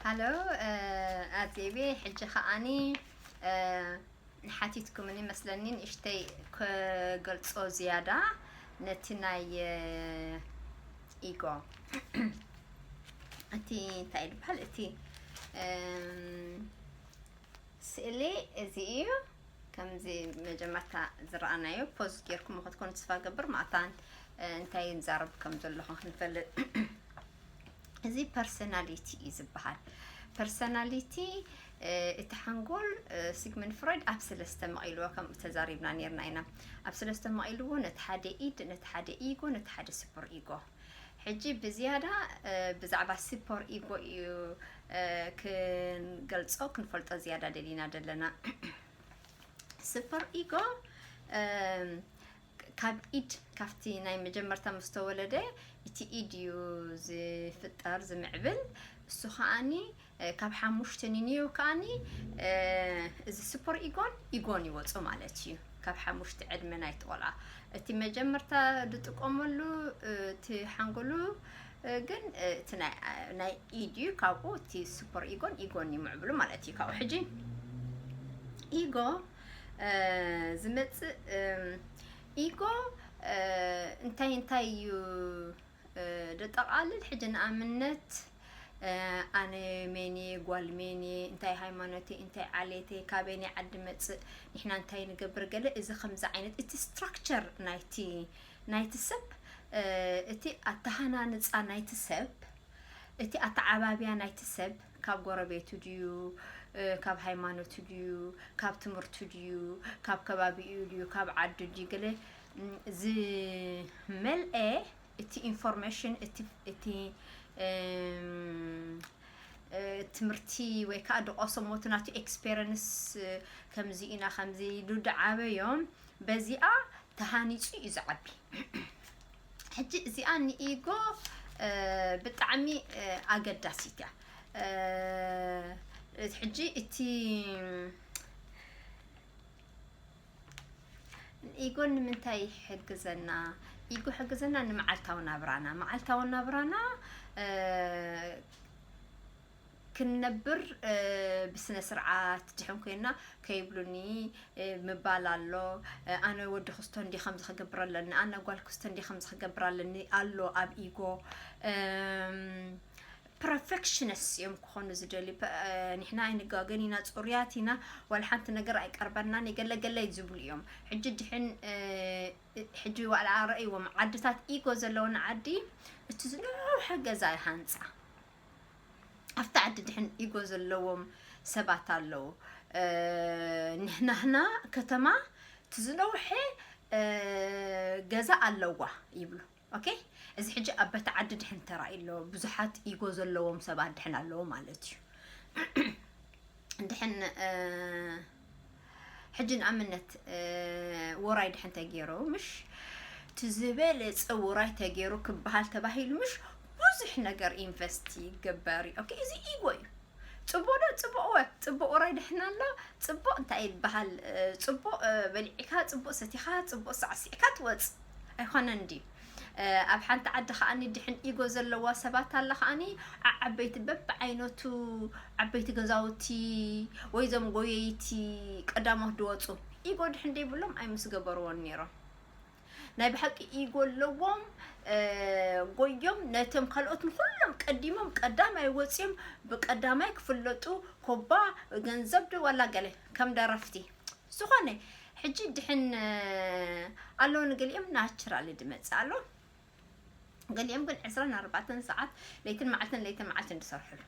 ሃሎ ኣዜቤ፣ ሕጂ ከዓኒ ሓቲትኩምኒ መስለኒ፣ ንእሽተይ ክገልጾ ዝያዳ ነቲ ናይ ኢጎ፣ እቲ እንታይ ይበሃል፣ እቲ ስእሊ እዚ እዩ። ከምዚ መጀመርታ ዝረኣናዮ ፖዝ ጌርኩም ክትኮኑ ተስፋ ገብር፣ ማእታን እንታይ ይዛረብ ከም ዘለኹ ክንፈልጥ። እዚ ፐርሰናሊቲ እዩ ዝበሃል። ፐርሰናሊቲ እቲ ሓንጎል ሲግመንድ ፍሮይድ ኣብ ሰለስተ መቒልዎ፣ ከምኡ ተዛሪብና ነርና ኢና። ኣብ ሰለስተ መቒልዎ፣ ነቲ ሓደ ኢድ፣ ነቲ ሓደ ኢጎ፣ ነቲ ሓደ ሱፐር ኢጎ። ሕጂ ብዝያዳ ብዛዕባ ሱፐር ኢጎ እዩ ክንገልጾ፣ ክንፈልጦ ዝያዳ ደሊና ዘለና። ሱፐር ኢጎ ካብ ኢድ፣ ካብቲ ናይ መጀመርታ ምስ ተወለደ፣ እቲ ኢድ እዩ ዝፍጠር፣ ዝምዕብል። እሱ ከዓኒ ካብ ሓሙሽተ ንንየው ከዓኒ እዚ ሱፐር ኢጎን ኢጎን ይወፁ ማለት እዩ። ካብ ሓሙሽተ ዕድመ ናይቲ ቆልዓ እቲ መጀመርታ ዝጥቀመሉ እቲ ሓንጎሉ ግን እቲ ናይ ኢድ እዩ። ካብኡ እቲ ሱፐር ኢጎን ኢጎን ይምዕብሉ ማለት እዩ። ካብኡ ሕጂ ኢጎ ዝመፅእ፣ ኢጎ እንታይ እንታይ እዩ ደጠቓልል? ሕጂ ንኣብነት ኣነ ሜንየ፣ ጓል ሜንየ፣ እንታይ ሃይማኖተይ፣ እንታይ ዓሌተይ፣ ካበየናይ ዓዲ መፅእ፣ ንሕና እንታይ ንገብር፣ ገለ እዚ ከምዚ ዓይነት እቲ ስትራክቸር ናይቲ ናይቲ ሰብ፣ እቲ ኣተሃናንፃ ናይቲ ሰብ፣ እቲ ኣተዓባብያ ናይቲ ሰብ ካብ ጎረቤቱ ድዩ፣ ካብ ሃይማኖቱ ድዩ፣ ካብ ትምህርቱ ድዩ፣ ካብ ከባቢኡ ድዩ፣ ካብ ዓዱ ድዩ፣ ገለ ዝመልአ እቲ ኢንፎርሜሽን፣ እቲ ትምህርቲ ወይ ከዓ ድቐሰሞ፣ እቲ ናቱ ኤክስፔሪንስ፣ ከምዚ ኢና፣ ከምዚ ኢሉ ድዓበዮም፣ በዚኣ ተሃኒፁ እዩ ዝዓቢ። ሕጂ እዚኣ ንኢጎ ብጣዕሚ ኣገዳሲት እያ። ሕጂ እቲ ኢጎ ንምንታይ ይሕግዘና? ኢጎ ይሕግዘና ንመዓልታዊ ናብራና። መዓልታዊ ናብራና ክንነብር ብስነ ስርዓት ድሕን ኮይና፣ ከይብሉኒ ምባል ኣሎ። ኣነ ወዲ ክስቶ እንዲ ከምዚ ክገብር ኣለኒ፣ ኣነ ጓል ክስቶ እንዲ ከምዚ ክገብር ኣለኒ ኣሎ ኣብ ኢጎ። ፐርፌክሽነስ እዮም ክኾኑ ዝደልዩ። ንሕና ኣይንጋገን ኢና፣ ፅሩያት ኢና፣ ዋላ ሓንቲ ነገር ኣይቀርበናን እዩ፣ ገለ ገለ ዝብሉ እዮም። ሕጂ ድሕን ሕጂ ዋላ ኣረእይዎም፣ ዓድታት ኢጎ ዘለውን ዓዲ እቲ ዝነውሐ ገዛ ይሃንፃ። ኣብቲ ዓዲ ድሕን ኢጎ ዘለዎም ሰባት ኣለዉ። ንህናህና ከተማ እቲ ዝነውሐ ገዛ ኣለዋ ይብሉ። ኦኬ፣ እዚ ሕጂ ኣብ በቲ ዓዲ ድሕን ተራእዩ ኣሎ። ብዙሓት ኢጎ ዘለዎም ሰባት ድሕን ኣለዉ ማለት እዩ። ድሕን ሕጂ ንኣብነት ውራይ ድሕን ተገይሩ፣ ምሽ እቲ ዝበለፀ ውራይ ተገይሩ ክበሃል ተባሂሉ፣ ምሽ ብዙሕ ነገር ኢንቨስት ይገበር እዩ። ኦኬ፣ እዚ ኢጎ እዩ። ፅቡቅ ዶ? ፅቡቅ ወ ፅቡቅ ውራይ ድሕን ኣሎ። ፅቡቅ እንታይ ይበሃል? ፅቡቅ በሊዕካ፣ ፅቡቅ ሰቲኻ፣ ፅቡቅ ሳዕሲዕካ ትወፅ ኣይኮነን ድዩ? ኣብ ሓንቲ ዓዲ ከዓኒ ድሕን ኢጎ ዘለዋ ሰባት ኣላ ከዓኒ፣ ዓበይቲ በብዓይነቱ ዓበይቲ ገዛውቲ ወይ ዞም ጎየይቲ ቀዳሞት ድወፁ ኢጎ ድሕን ደይብሎም ኣይምስ ገበርዎን ነይሮም። ናይ ብሓቂ ኢጎ ኣለዎም። ጎዮም ነቶም ካልኦት ንኩሎም ቀዲሞም ቀዳማይ ወፅዮም ብቀዳማይ ክፍለጡ፣ ኮባ ገንዘብ ዶ ዋላ ገለ ከም ደረፍቲ ዝኾነ። ሕጂ ድሕን ኣለዉ ንገሊኦም ናቹራሊ ድመፅእ ኣሎ። ገሊኦም ግን ዕስራን ኣርባዕተን ሰዓት ለይትን መዓልትን ለይትን መዓልትን ዝሰርሕሉ።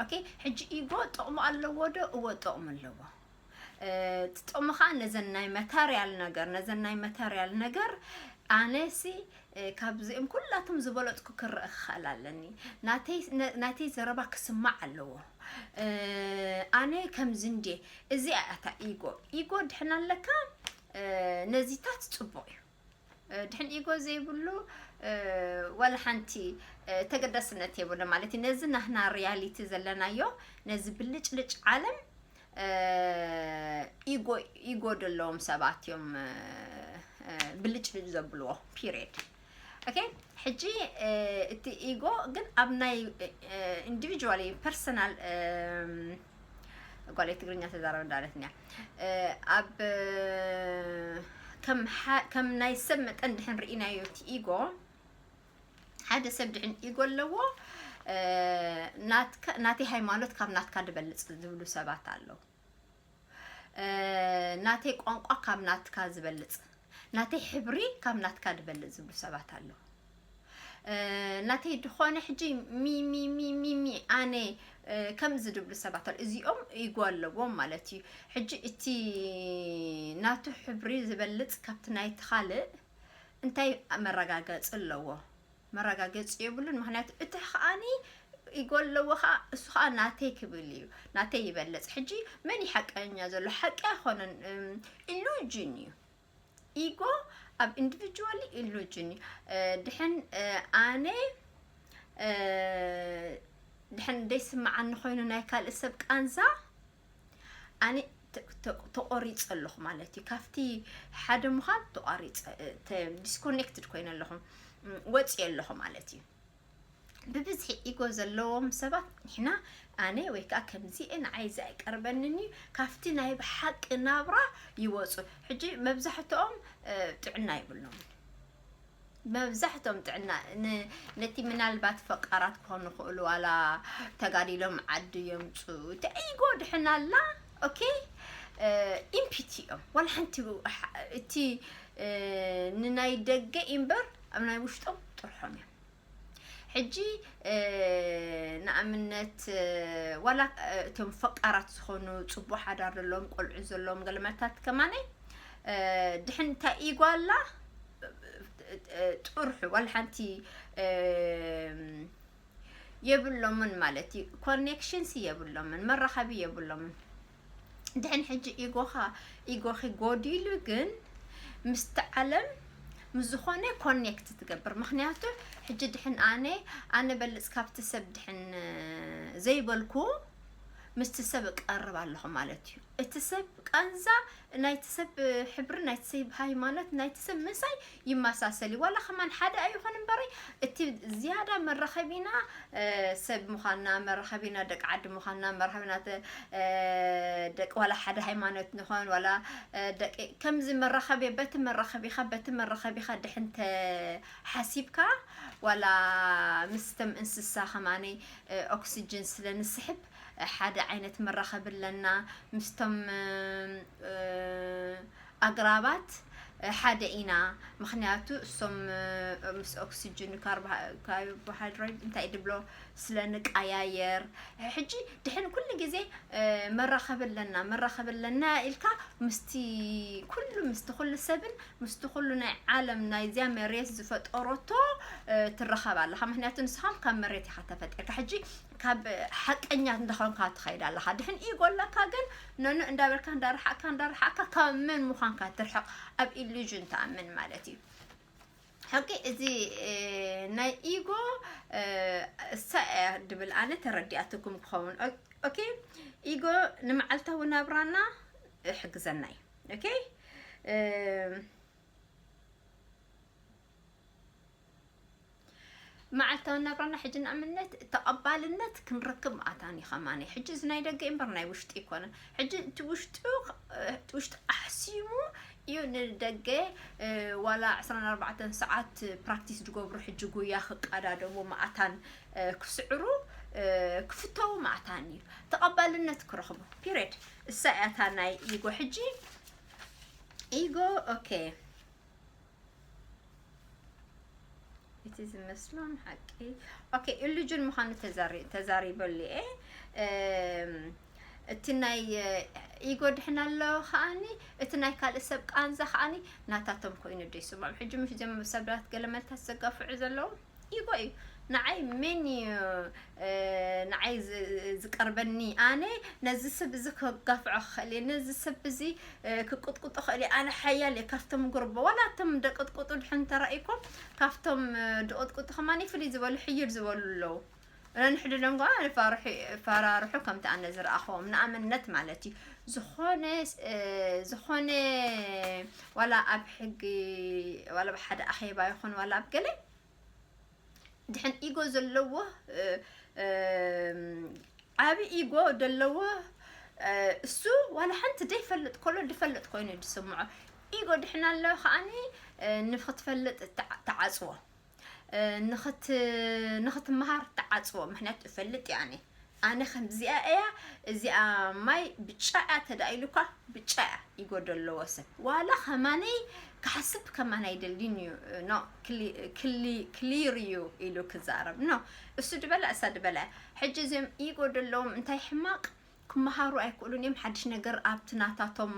ኦኬ፣ ሕጂ ኢጎ ጥቕሙ ኣለዎ ዶ? እወ፣ ጥቕሙ ኣለዎ። እቲ ጥቕሙ ከዓ ነዘን ናይ መታርያል ነገር፣ ነዘን ናይ መታርያል ነገር ኣነሲ ካብዚኦም ኩላቶም ዝበለጥኩ ክረአ ክኽእል ኣለኒ። ናተይ ዘረባ ክስማዕ ኣለዎ። ኣነ ከምዚ እንዴ፣ እዚኣ እያ እታ ኢጎ። ኢጎ ድሕን ኣለካ፣ ነዚታት ፅቡቕ እዩ። ድሕን ኢጎ ዘይብሉ ዋላ ሓንቲ ተገዳስነት የብሉ ማለት እዩ። ነዚ ናህና ሪያሊቲ ዘለናዮ፣ ነዚ ብልጭልጭ ዓለም ኢጎ፣ ኢጎ ዘለዎም ሰባት እዮም ብልጭልጭ ዘብልዎ፣ ፒሪየድ። ኦኬ። ሕጂ እቲ ኢጎ ግን ኣብ ናይ ኢንዲቪጁዋሊ ፐርሰናል፣ ጓል ትግርኛ ተዛረብ እንዳለት እያ። ኣብ ከም ናይ ሰብ መጠን ድሕን ርኢናዮ እቲ ኢጎ፣ ሓደ ሰብ ድሕን ኢጎ ኣለዎ፣ ናተይ ሃይማኖት ካብ ናትካ ድበልፅ ዝብሉ ሰባት ኣለዉ። ናተይ ቋንቋ ካብ ናትካ ዝበልፅ፣ ናተይ ሕብሪ ካብ ናትካ ዝበልፅ ዝብሉ ሰባት ኣለዉ። ናተይ ድኾነ ሕጂ ሚሚሚሚሚ ኣነ ከምዚ ድብሉ ሰባት ኣለዉ። እዚኦም ኢጎ ኣለዎም ማለት እዩ። ሕጂ እቲ ናቱ ሕብሪ ዝበልፅ ካብቲ ናይቲ ካልእ እንታይ መረጋገፂ ኣለዎ? መረጋገፂ የብሉን። ምክንያቱ እቲ ከዓኒ ኢጎ ኣለዎ ከዓ፣ እሱ ከዓ ናተይ ክብል እዩ፣ ናተይ ይበልፅ። ሕጂ መን እዩ ሓቀኛ ዘሎ? ሓቂ ኣይኮነን፣ ኢሉጅን እዩ። ኢጎ ኣብ ኢንዲቪጁዋሊ ኢሉጅን እዩ። ድሕን ኣነ ድሕን ደይስምዓኒ ኮይኑ ናይ ካልእ ሰብ ቃንዛ ኣነ ተቆሪፀ ኣለኹ ማለት እዩ። ካብቲ ሓደ ምዃን ተቋሪፀ፣ ዲስኮኔክትድ ኮይነ ኣለኹ፣ ወፂ ኣለኹ ማለት እዩ። ብብዝሒ ኢጎ ዘለዎም ሰባት ንሕና ኣነ ወይ ከዓ ከምዚ ንዓይ እዚ ኣይቀርበንን እዩ፣ ካብቲ ናይ ብሓቂ ናብራ ይወፁ። ሕጂ መብዛሕትኦም ጥዕና ይብሎም። መብዛሕቶም ጥዕና ነቲ ምናልባት ፈቃራት ክኾኑ ክእሉ ዋላ ተጋዲሎም ዓዲ የምፁ። እቲ ኢጎ ድሕን ኣላ። ኦኬ። ኢምፒቲ እዮም ዋላ ሓንቲ። እቲ ንናይ ደገ ኢምበር ኣብ ናይ ውሽጦም ጥርሖም እዮም። ሕጂ ንኣብነት ዋላ እቶም ፈቃራት ዝኾኑ ፅቡቅ ሓዳር ዘለዎም ቆልዑ ዘለዎም ገለመታት ከማነይ ድሕን እንታይ ኢጓላ ጥርሑ ዋላ ሓንቲ የብሎምን ማለት እዩ። ኮኔክሽንስ የብሎምን፣ መራኸቢ የብሎምን። ድሕን ሕጂ ኢጎኻ ኢጎኺ ጎዲሉ ግን ምስቲ ዓለም ምስ ዝኾነ ኮኔክት ትገብር። ምክንያቱ ሕጂ ድሕን ኣነ ኣነ በልፅ ካብቲ ሰብ ድሕን ዘይበልኩ ምስቲ ሰብ እቀርብ ኣለኹ ማለት እዩ። እቲ ሰብ ቃንዛ ናይቲ ሰብ ሕብሪ፣ ናይቲ ሰብ ሃይማኖት፣ ናይቲ ሰብ ምሳይ ይመሳሰል እዩ። ዋላ ከማን ሓደ ኣይኾን እምበረይ እቲ ዝያዳ መራኸቢና ሰብ ምዃንና፣ መራኸቢና ደቂ ዓዲ ምዃንና፣ መራኸቢና ደቂ ዋላ ሓደ ሃይማኖት ንኾን ዋላ ደቂ ከምዚ መራኸቢ በቲ መራኸቢኻ በቲ መራኸቢኻ ድሕን ተሓሲብካ ዋላ ምስተም እንስሳ ከማነይ ኦክስጅን ስለ ንስሕብ ሓደ ዓይነት መራኸቢ ኣለና ምስቶም ኣግራባት ሓደ ኢና። ምክንያቱ እሶም ምስ ኦክስጅን ካርቦሃይድሬት እንታይ ድብሎ ስለ ንቀያየር። ሕጂ ድሕን ኩሉ ግዜ መራኸቢ ኣለና መራኸቢ ኣለና ኢልካ ምስቲ ኩሉ ምስቲ ኩሉ ሰብን ምስቲ ኩሉ ናይ ዓለም ናይዚያ መሬት ዝፈጠረቶ ትረኸብ ኣለኻ። ምክንያቱ ንስኻም ካብ መሬት ኢኻ ተፈጢርካ። ሕጂ ካብ ሓቀኛ እንዳኾንካ ትኸይድ ኣለኻ። ድሕን ኢጎ ኣለካ ግን ነኑ እንዳበልካ እንዳረሓቅካ እንዳረሓቅካ ካብ መን ምዃንካ ትርሕቕ፣ ኣብ ኢሉዥን ትኣምን ማለት እዩ። ሕቂ እዚ ናይ ኢጎ እሳ እያ ድብል ኣነ ተረዲኣትኩም ክኸውን። ኦኬ፣ ኢጎ ንመዓልታዊ ናብራና ይሕግዘና እዩ። ኦኬ፣ መዓልታዊ ናብራና ሕጂ ንኣብነት ተቐባልነት ክንረክብ ምኣታን እዩ ከማኒ። ሕጂ እዚ ናይ ደገ እምበር ናይ ውሽጢ ኣይኮነን። ሕጂ እቲ ውሽጡ እቲ ውሽጢ ኣሕሲሙ እዩ ንደገ ዋላ ዕስራን ኣርባዕተን ሰዓት ፕራክቲስ ዝገብሩ ሕጂ ጉያ ክቀዳደሙ ምኣታን ክስዕሩ ክፍተው ምኣታን እዩ ተቐባልነት ክረኽቡ። ፒሪድ። እሳ እያ እታ ናይ ኢጎ። ሕጂ ኢጎ ኦኬ። እቲ ዝመስሎም ሓቂ ኦኬ ኢሉጅን ምዃኑ ተዛሪበሉ እየ። እቲ ናይ ኢጎ ድሕን ኣሎ ከዓኒ እቲ ናይ ካልእ ሰብ ቃንዛ ከዓኒ ናታቶም ኮይኑ ዶ ይስምዖም። ሕጂ ምሽ እዚኦም ሰብራት ገለ መልታት ዘጋፍዑ ዘለዉ ኢጎ እዩ። ንዓይ መን እዩ ንዓይ ዝቀርበኒ? ኣነ ነዚ ሰብ እዚ ከጋፍዖ ክኽእል እየ፣ ነዚ ሰብ እዚ ክቅጥቅጦ ክእል እየ። ኣነ ሓያል እየ ካብቶም ጉርቦ ዋላ እቶም ደቅጥቅጡ ድሕን ተራኢኩም ካብቶም ድቅጥቅጡ ከማን ፍልይ ዝበሉ ሕይር ዝበሉ ኣለዉ። ነንሕድዶም ጓ ፈራርሑ ከምቲ ኣነ ዝረኣኸዎም ንኣመነት ማለት እዩ። ዝኾነ ዝኾነ ዋላ ኣብ ሕጊ ዋላ ብሓደ ኣኼባ ይኹን ዋላ ኣብ ገለ ድሕን ኢጎ ዘለዎ ዓብ ኢጎ ደለዎ እሱ ዋላ ሓንቲ ደይፈልጥ ከሎ ድፈልጥ ኮይኑ ድስምዖ። ኢጎ ድሕን ኣሎ ከዓኒ ንክትፈልጥ ተዓፅዎ፣ ንክትመሃር ተዓፅዎ። ምክንያቱ እፈልጥ እየ ኣነ፣ ኣነ ከምዚኣ እያ፣ እዚኣ ማይ ብጫ እያ ተዳኢሉኳ ብጫ እያ። ኢጎ ደለዎ ሰብ ዋላ ከማነይ ክሓስብ ከማን ኣይደልን እዩ። ኖ፣ ክሊር እዩ ኢሉ ክዛረብ። ኖ፣ እሱ ድበላ እሳ ድበላ። ሕጂ እዚኦም ኢጎ ደለዎም እንታይ ሕማቕ ክመሃሩ ኣይክእሉን እዮም። ሓድሽ ነገር ኣብቲ ናታቶም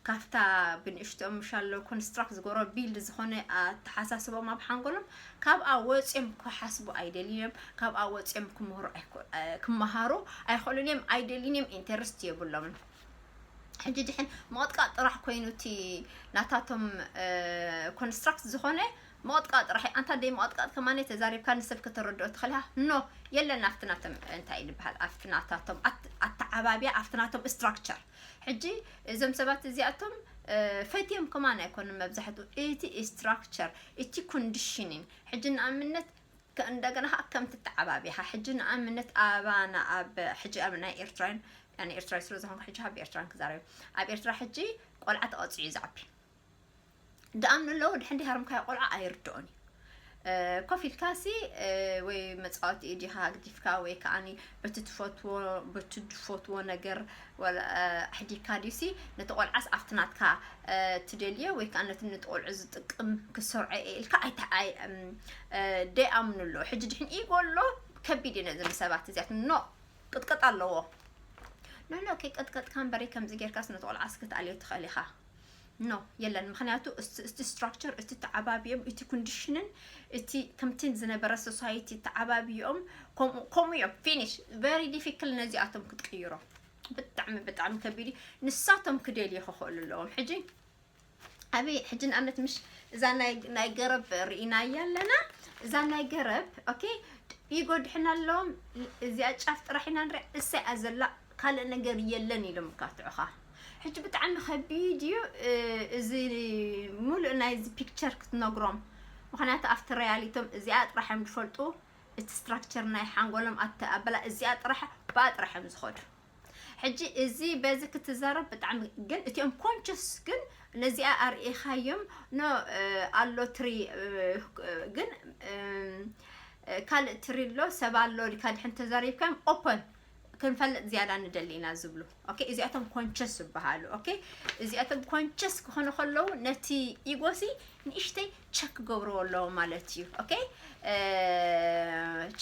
ካብታ ብንእሽትኦም ምሻሎ ኮንስትራክት ዝገበሮ ቢልድ ዝኾነ ኣተሓሳስቦም ኣብ ሓንጎሎም ካብኣ ወፂኦም ክሓስቡ ኣይደልዮም። ካብኣ ወፂኦም ክምህሩ ኣይኮ- እ፣ ክመሃሩ ኣይኽእሉን እዮም፣ ኣይደልዩን እዮም፣ ኢንተረስት የብሎምን። ሕጂ ድሕን መቐጥቃጥ ጥራሕ ኮይኑ እቲ ናታቶም ኮንስትራክት ዝኾነ መቐጥቃጥ ጥራሕ። ኣንታ ደይ መቐጥቃጥ ከማን ተዛሪብካ ንሰብ ከተረድኦ ትኽእል ኢኻ። ኖ፣ የለን ኣብቲ ናቶም እንታይ ዝበሃል ኣብቲ ናታቶም ኣት- ኣተዓባብያ ኣብቲ ናቶም ስትራክቸር። ሕጂ እዞም ሰባት እዚኣቶም ፈትዮም ከማን ኣይኮኑን መብዛሕትኡ እቲ ስትራክቸር እቲ ኮንዲሽኒን። ሕጂ ንኣብነት እንደገና ከዓ ከምቲ ተዓባቢኻ ሕጂ ንኣብነት ኣባና ኣብ ሕጂ ኣብ ናይ ኤርትራን ኣነ ኤርትራዊ ስለ ዝኾንኩ ሕጂ ካብ ኤርትራን ክዛረብ። ኣብ ኤርትራ ሕጂ ቆልዓ ተቐፂዑ እዩ ዝዓቢ። ደኣምኑ ኣለዉ ድሕን ዲሃርምካዮ ቆልዓ ኣይርድኦን እዩ። ኮፍ ኢልካ ሲ ወይ መፃወቲ ኢዲኻ ኣግዲፍካ ወይ ከዓኒ በቲ ትፈትዎ በቲ ትፈትዎ ነገር ኣሕዲካ ድዩሲ ነቲ ቆልዓስ ኣብቲ ናትካ ትደልዮ ወይ ከዓ ነቲ ነቲ ቆልዑ ዝጥቅም ክሰርዖ እየ ኢልካ ኣይተዓይ ደይኣምኑ ኣለዉ። ሕጂ ድሕን ኢጎ ኣሎ ከቢድ እዩ ነዚ ንሰባት እዚኣት ኖ ቅጥቀጥ ኣለዎ። ኖ ኖ ከይቀጥቀጥካ እምበሪ ከምዚ ጌርካስ ነቲ ቆልዓስ ክትኣልዮ ትኽእል ኢኻ። ኖ የለን። ምክንያቱ እቲ ስትራክቸር እቲ ተዓባቢኦም እቲ ኮንዲሽንን እቲ ከምቲ ዝነበረ ሶሳይቲ ተዓባቢኦም ከምኡ እዮም። ፊኒሽ። ቨሪ ዲፊክል ነዚኣቶም ክትቅይሮ ብጣዕሚ ብጣዕሚ ከቢድ እዩ። ንሳቶም ክደልዩ ክኽእሉ ኣለዎም። ሕጂ ኣበይ ሕጂ ንኣብነት ምሽ እዛ ናይ ገረብ ርኢናያ ኣለና። እዛ ናይ ገረብ ኦኬ ኢጎ ድሕና ኣለዎም። እዚኣ ጫፍ ጥራሕ ኢና ንሪኣ። እሳ እያ ዘላ ካልእ ነገር የለን ኢሎም ይካትዑኻ። ሕጂ ብጣዕሚ ከቢድ እዩ እዚ ሙሉእ ናይዚ ፒክቸር ክትነግሮም። ምክንያቱ ኣብቲ ሪያሊቶም እዚኣ ጥራሕ እዮም ዝፈልጡ። እቲ ስትራክቸር ናይ ሓንጎሎም ኣበላ እዚኣ ጥራሕ ብኣ ጥራሕ እዮም ዝኸዱ። ሕጂ እዚ በዚ ክትዛረብ ብጣዕሚ ግን እቲኦም ኮንሽስ ግን ነዚኣ ኣርእኻዮም ኖ ኣሎ ትሪ ግን ካልእ ትሪ ኣሎ ሰብ ኣሎ ኢልካ ድሕን ተዛሪብካዮም ኦፐን ክንፈልጥ ዝያዳ ንደሊ ኢና ዝብሉ። ኦኬ እዚኣቶም ኮንሽስ ይበሃሉ። ኦኬ እዚኣቶም ኮንሽስ ክኾኑ ከለዉ ነቲ ኢጎሲ ንእሽተይ ቸክ ክገብርዎ ኣለዎ ማለት እዩ። ኦኬ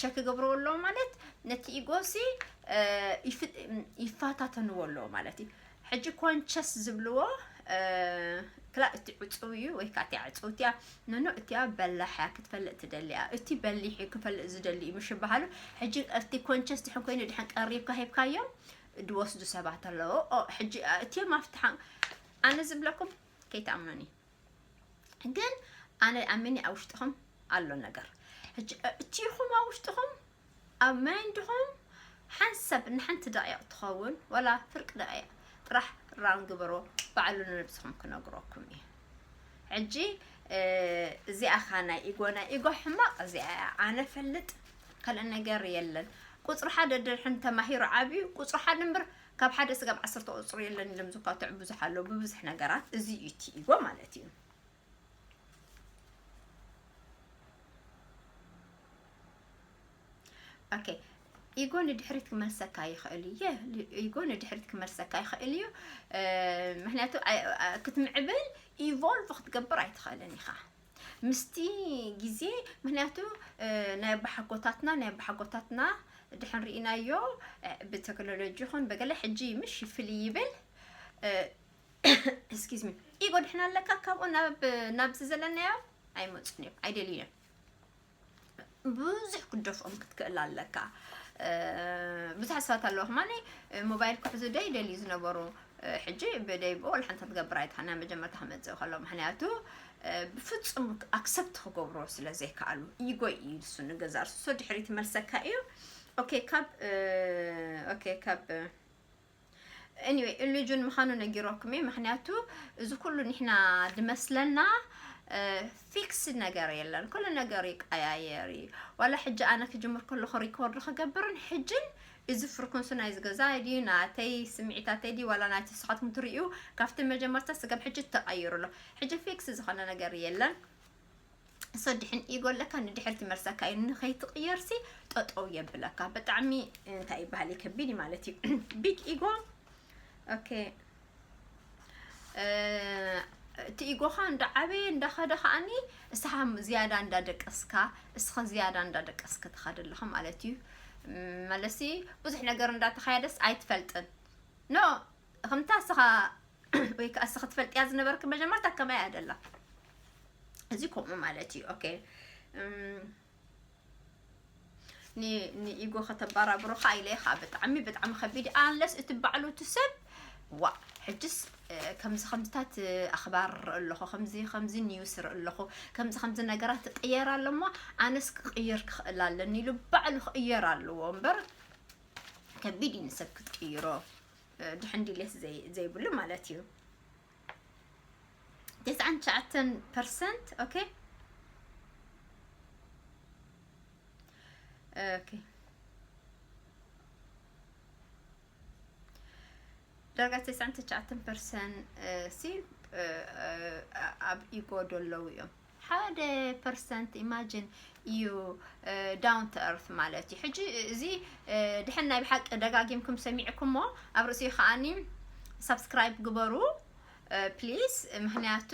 ቸክ ክገብርዎ ኣለዎ ማለት ነቲ ኢጎሲ ይፈታተንዎ ኣለዎ ማለት እዩ። ሕጂ ኮንሸስ ዝብልዎ ክላ እቲ ዕፁው እዩ ወይ ከዓ እቲያ ዕፁው እቲያ ኖኖ እቲያ በላሕ እያ ክትፈልጥ ትደሊ እያ። እቲ በሊሕ እዩ ክፈልጥ ዝደሊ እዩ ምሽ ይበሃሉ። ሕጂ እቲ ኮንሸስ ድሕን ኮይኑ ድሕን ቀሪብካ ሂብካዮም ድወስዱ ሰባት ኣለዎ። ሕጂ እቲዮም ኣብቲ ኣነ ዝብለኩም ከይትኣምኑኒ ግን ኣነ ኣሚኒ ኣብ ውሽጥኹም ኣሎ ነገር። ሕጂ እቲኹም ኣብ ውሽጥኹም ኣብ ማይንድኹም ሓንሰብ ንሓንቲ ደቂቕ ትኸውን ወላ ፍርቂ ደቂቕ ጥራሕ ራን ግበሮ። ባዕሉ ንነብስኹም ክነግረኩም እዩ። ሕጂ እዚኣ ኻ ናይ ኢጎ ናይ ኢጎ ሕማቕ እዚኣ እያ። ኣነ ፈልጥ ካልእ ነገር የለን። ቁፅሪ ሓደ ድርሕን ተማሂሩ ዓብዩ ቁፅሪ ሓደ እምበር ካብ ሓደ ስጋብ ዓሰርተ ቁፅሪ የለን ኢሎም ዝኳትዑ ብዙሕ ኣለዉ ብብዙሕ ነገራት። እዚ እዩ እቲ ኢጎ ማለት እዩ። ኦኬ ኢጎ ንድሕሪት ክመልሰካ ይኽእል እዩ። ኢጎ ንድሕሪት ክመልሰካ ይኽእል እዩ። ምክንያቱ ክትምዕብል ኢቮልቭ ክትገብር ኣይትኽእልን ኢኻ ምስቲ ግዜ። ምክንያቱ ናይ ኣባሓጎታትና ናይ ኣባሓጎታትና ድሕን ርኢናዮ ብቴክኖሎጂ ይኹን በገለ ሕጂ ምሽ ይፍል ይብል። ስኪዝ ሚ ኢጎ ድሕና ኣለካ ካብኡ ናብዚ ዘለናዮ ኣይመፁን እዮም ኣይደልዩን እዮም። ብዙሕ ክደፍኦም ክትክእል ኣለካ። ብዙሕ ሰባት ኣለዉ ከማኒ ሞባይል ክሕዙ ደይ ደልዩ ዝነበሩ ሕጂ ብደይ ብኦል ሓንታ ትገብር ኣይትኸና መጀመርታ ክመፅእ ከሎ ምክንያቱ ብፍፁም ኣክሰፕት ክገብሮ ስለ ዘይከኣሉ ኢጎ እዩ ንሱ ንገዛ ርሱ ድሕሪት መልሰካ እዩ። ኦኬ ካብ ኦኬ ካብ anyway ኢሉጅን ምዃኑ ነጊረኩም እየ። ምክንያቱ እዚ ኩሉ ንሕና ድመስለና ፊክስ ነገር የለን። ኩሉ ነገር ይቀያየር እዩ። ዋላ ሕጂ ኣነ ክጅምር ከለኹ ሪኮርድ ክገብርን ሕጅን እዚ ፍርኩንሱ ናይ ዝገዛ ድዩ ናተይ ስምዒታተይ ድዩ ዋላ ናይቲ ንስኻትኩም ትርእዩ ካብቲ መጀመርታ ስጋብ ሕጂ ተቐይሩ ኣሎ። ሕጂ ፊክስ ዝኾነ ነገር የለን። ሰድሕን ኢጎ ኣለካ ንድሕር ትመልሰካ እዩ። ንኸይትቕየርሲ ጠጠው የብለካ። ብጣዕሚ እንታይ ይበሃል እዩ ከቢድ እዩ ማለት እዩ። ቢግ ኢጎ። ኦኬ። እቲ ኢጎኻ እንዳዓበየ እንዳኸደ ከዓኒ እስኻ ዝያዳ እንዳደቀስካ እስኻ ዝያዳ እንዳደቀስካ ትኸድ ኣለኻ ማለት እዩ። መለሲ ብዙሕ ነገር እንዳተኻየደስ ኣይትፈልጥን። ኖ ከምታ እስኻ ወይ ከዓ እስኻ ትፈልጥያ ዝነበርክ መጀመርታ ከማይ ኣደላ እዚ ከምኡ ማለት እዩ። ኦኬ። ንኢጎ ከተባራብሮ ከዓ ኢለ ከዓ ብጣዕሚ ብጣዕሚ ከቢድ። ኣንለስ እቲ ባዕሉ እቲ ሰብ ዋ ሕጅስ ከምዚ ከምዚታት ኣኽባር ርኢ ኣለኹ፣ ከምዚ ከምዚ ኒውስ ርኢ ኣለኹ፣ ከምዚ ከምዚ ነገራት ትቅየር ኣሎ እሞ ኣነስ ክቅየር ክኽእል ኣለኒ ኢሉ ባዕሉ ክቅየር ኣለዎ እምበር ከቢድ እዩ ንሰብ ክትቅይሮ። ድሕን ድሌት ዘይብሉ ማለት እዩ። ተስዓን ትሽዓተን ፐርሰንት። ኦኬ። ኦኬ። ዳርጋ ተስዓን ትሽዓተን ፐርሰንት ሲ ኣብ ኢጎ ዶ ኣለዉ እዮም። ሓደ ፐርሰንት ኢማጂን እዩ ዳውን ቱ እርት ማለት እዩ። ሕጂ እዚ ድሕን ናይ ብሓቂ ደጋጊምኩም ሰሚዕኩሞ ኣብ ርእሲ ከዓኒ ሳብስክራይብ ግበሩ ፕሊስ። ምክንያቱ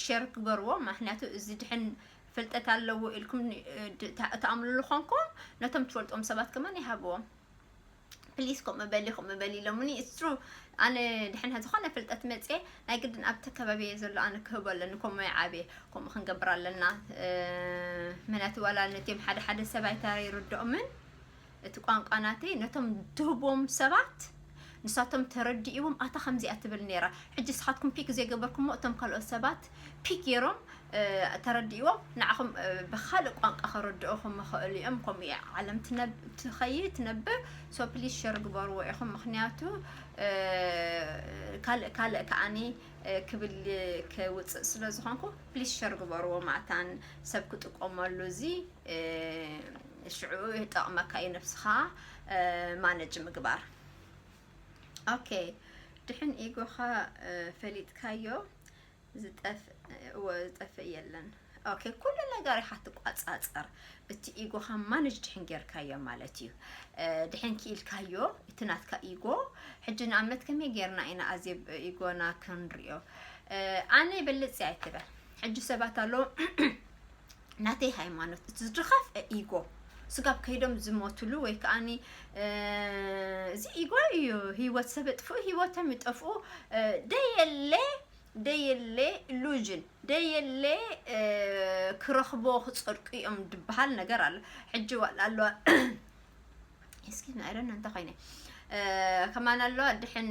ሸር ግበርዎ። ምክንያቱ እዚ ድሕን ፍልጠት ኣለዎ ኢልኩም ተኣምኑሉ ኮንኩም ነቶም ትፈልጦም ሰባት ከማን ይሃብዎም። ፕሊስ ከምኡ በሊ ከምኡ በሊ ኢሎምኒ። ኢትስ ትሩ። ኣነ ድሕን ዝኾነ ፍልጠት መፅየ ናይ ግድን ኣብቲ ከባቢ ዘሎ ኣነ ክህቦ ኣለኒ። ከምኡ ይዓብየ ከምኡ ክንገብር ኣለና። ምክንያቱ ዋላ ነቲም ሓደ ሓደ ሰብ ኣይተረድኦምን እቲ ቋንቋ ናተይ ነቶም ትህቦም ሰባት ንሳቶም ተረዲእዎም ኣታ ከምዚኣ ትብል ነይራ። ሕጂ ስኻትኩም ፒክ ዘይገበርኩሞ እቶም ካልኦት ሰባት ፒክ ገይሮም ተረዲእዎም ንዓኹም ብካልእ ቋንቋ ከረድእኹም ይኽእሉ እዮም። ከምኡ ዓለም ትኸይድ ትነብር። ሶ ፕሊስ ሸር ግበርዎ ኢኹም ምክንያቱ ካልእ ካልእ ከዓኒ ክብል ክውፅእ ስለ ዝኾንኩ ፕሊስ ሸር ግበርዎ። ማእታን ሰብ ክጥቀመሉ እዚ ሽዑ ይጠቕመካ እዩ ነብስኻ ማነጅ ምግባር። ኦኬ። ድሕን ኢጎኻ ፈሊጥካዮ ዝጠፍእ የለን። ኦኬ። ኩሉ ነገር ኢኻ ትቋጻጸር። እቲ ኢጎኻ ማነጅ ድሕን ጌርካዮ ማለት እዩ። ድሕን ክኢልካዮ እቲ ናትካ ኢጎ። ሕጂ ንኣብነት ከመይ ጌርና ኢና ኣዜብ ኢጎና ክንሪኦ? ኣነ ይበልጽ ኣይትበል። ሕጂ ሰባት ኣለዉ ናተይ ሃይማኖት እቲ ዝድኸፍ ኢጎ ስጋብ ከይዶም ዝሞትሉ ወይ ከዓኒ እዚ ኢጎ እዩ ህይወት ሰብ እጥፍኡ ህይወቶም ይጠፍኡ ደየለ ደየለ ኢሉዥን ደየለ ክረኽቦ ክጸድቁ እዮም ድበሃል ነገር ኣሎ። ሕጂ ዋላ ኣለዋ እስኪ ናይ ረን እንተ ኮይነ ከማን ኣለዋ ድሕን